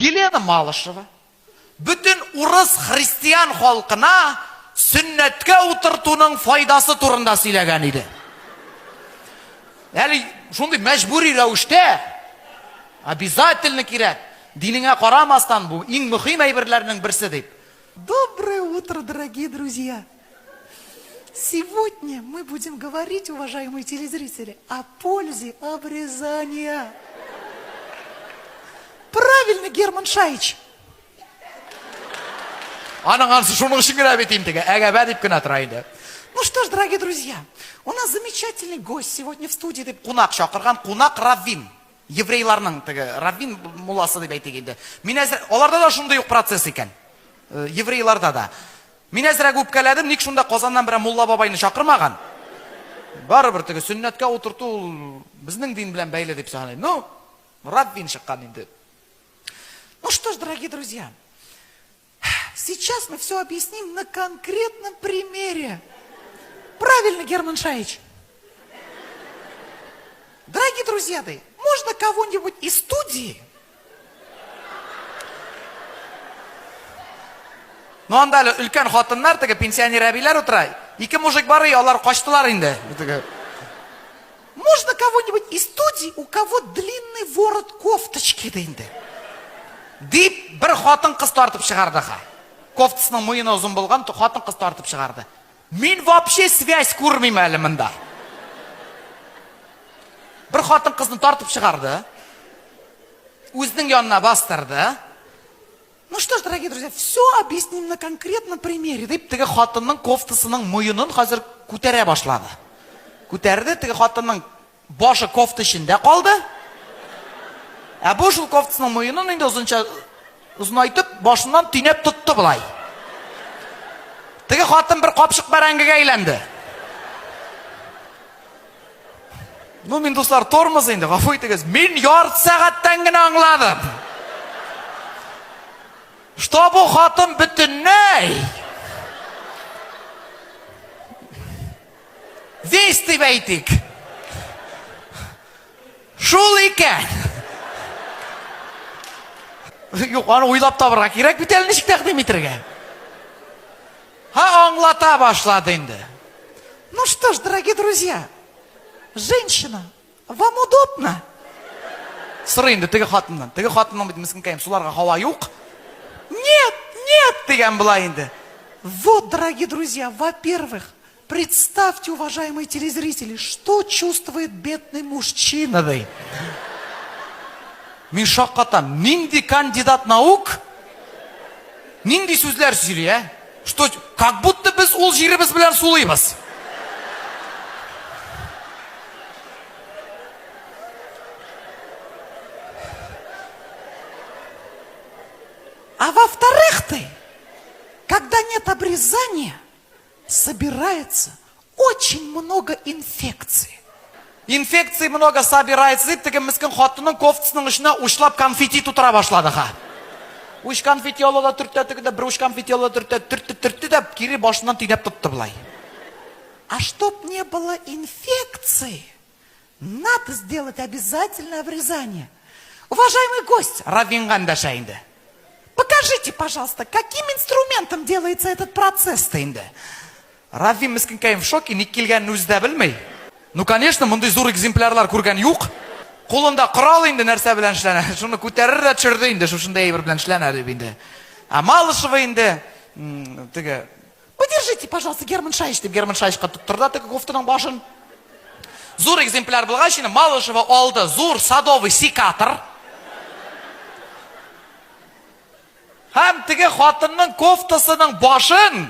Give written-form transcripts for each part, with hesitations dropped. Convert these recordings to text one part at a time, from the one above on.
Елена Малышева бөтен урыс христиан халкына сөннәткә утыртуның файдасы турында сөйләгән иде. Әле шундый мәҗбүри рәвештә обязательно кирәк. Динеңә карамастан бу иң мөһим әйберләрнең берсе дип. Доброе утро, дорогие друзья! Сегодня мы будем говорить, уважаемые телезрители, о пользе обрезания. Правильно, Герман Шаич. Аның ансы шуның өчен генә бит инде, әгәбә дип кенә тора инде. Ну что ж, дорогие друзья, у нас замечательный гость сегодня в студии. Дип кунак чакырган, кунак раввин. Еврейларның теге раввин мулласы дип әйтик инде. Мин әзер, аларда да шундый ук процесс икән. Э, еврейларда да. Мин әзрәк үпкәләдем, ник шунда Казаннан берәр мулла бабайны чакырмаган? Барыбер теге сөннәткә утырту ул безнең дин белән бәйле дип саныйм. Ну, раввин чыккан инде. Ну что ж, дорогие друзья, сейчас мы все объясним на конкретном примере. Правильно, Герман Шаич? Дорогие друзья, да, можно кого-нибудь из студии? Ну анда әле өлкән хатыннар, теге пенсионер әбиләр утыра. Ике мужик бар, и алар качтылар инде. Теге. Можно кого-нибудь из студии, у кого длинный ворот кофточки да инде? Дип бер хатын-кыз тартып чыгарды ха. Кофтасының муены озын булган хатын-кыз тартып чыгарды. Мин вообще связь күрмим әле монда. Бер хатын-кызны тартып чыгарды. Үзенең янына бастырды. Ну что ж, дорогие друзья, все объясним на конкретном примере. Дип теге хатынның кофтасының муенын хәзер күтәрә башлады. Күтәрде, теге хатынның башы кофта эчендә калды. Ә бу шул кофтасының муенын инде озынча озынайтып, башыннан төйнәп тотты болай. Теге хатын бер капчык бәрәңгегә әйләнде. Ну, мин, дуслар, тормоз инде, гафу итегез. Мин ярты сәгатьтән генә аңладым. Что бу хатын бөтенләй весь дип әйтик. Шул икән. Юк, аны уйлап табырга кирәк бит әле ничек тәкъдим итәргә. Һа, аңлата башлады инде. Ну что ж, дорогие друзья, женщина, вам удобно? Сорый инде теге хатыннан. Теге хатынның бит мескенкәем суларга һава юк. Нет, нет, дигән була инде. Вот, дорогие друзья, во-первых, представьте, уважаемые телезрители, что чувствует бедный мужчина. Ди. Мин шаккатам. Нинди кандидат наук? Нинди сүзләр сөйли, ә? Что, как будто без ул җиребез белән сулыйбыз. А во-вторых ты, когда нет обрезания, собирается очень много инфекций. Инфекции много собирается дип теге мескен хатынның кофтасының эченә учлап конфетти тутыра башлады ха. Уч конфетти ала да төртә теге дә бер уч конфетти ала да төртә, төртте, төртте дә кире башыннан төйнәп тотты болай. А чтоб не было инфекции, надо сделать обязательно обрезание. Уважаемый гость, Раввинга эндәшә инде. Покажите, пожалуйста, каким инструментом делается этот процесс-то инде? Раввин мескенкәем в шоке, ник килгәнен үзе дә белми. Ну, конечно, мондый зур экземплярлар күргән юк. Кулында корал инде нәрсә белән эшләнә. Шуны күтәрер дә төшерде инде, шушындый әйбер белән эшләнә дип инде. Ә Малышева инде теге Подержите, пожалуйста, Герман Шаич дип Герман Шаичка тоттырды теге кофтаның башын. Зур экземпляр булгач, инде Малышева алды зур садовый секатор. Һәм теге хатынның кофтасының башын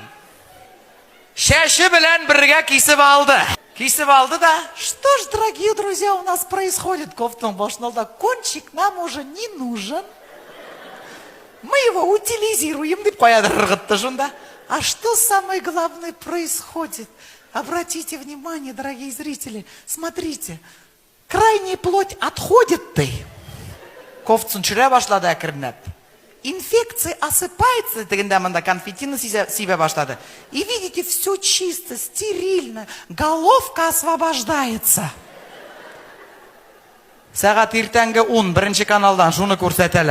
чәче белән бергә кисеп алды. Кисеп алды да. Что ж, дорогие друзья, у нас происходит? Кофтаның башын алды. Кончик нам уже не нужен. Мы его утилизируем, дип каядыр ыргытты шунда. А что самое главное происходит? Обратите внимание, дорогие зрители, смотрите, крайняя плоть отходит ты. Кофтасын төшерә башлады әкренләп. Инфекция осыпается, тегендә монда конфеттины сибә башлады. И видите, все чисто, стерильно, головка освобождается. Сәгать иртәнге 10, беренче каналдан шуны күрсәтәләр.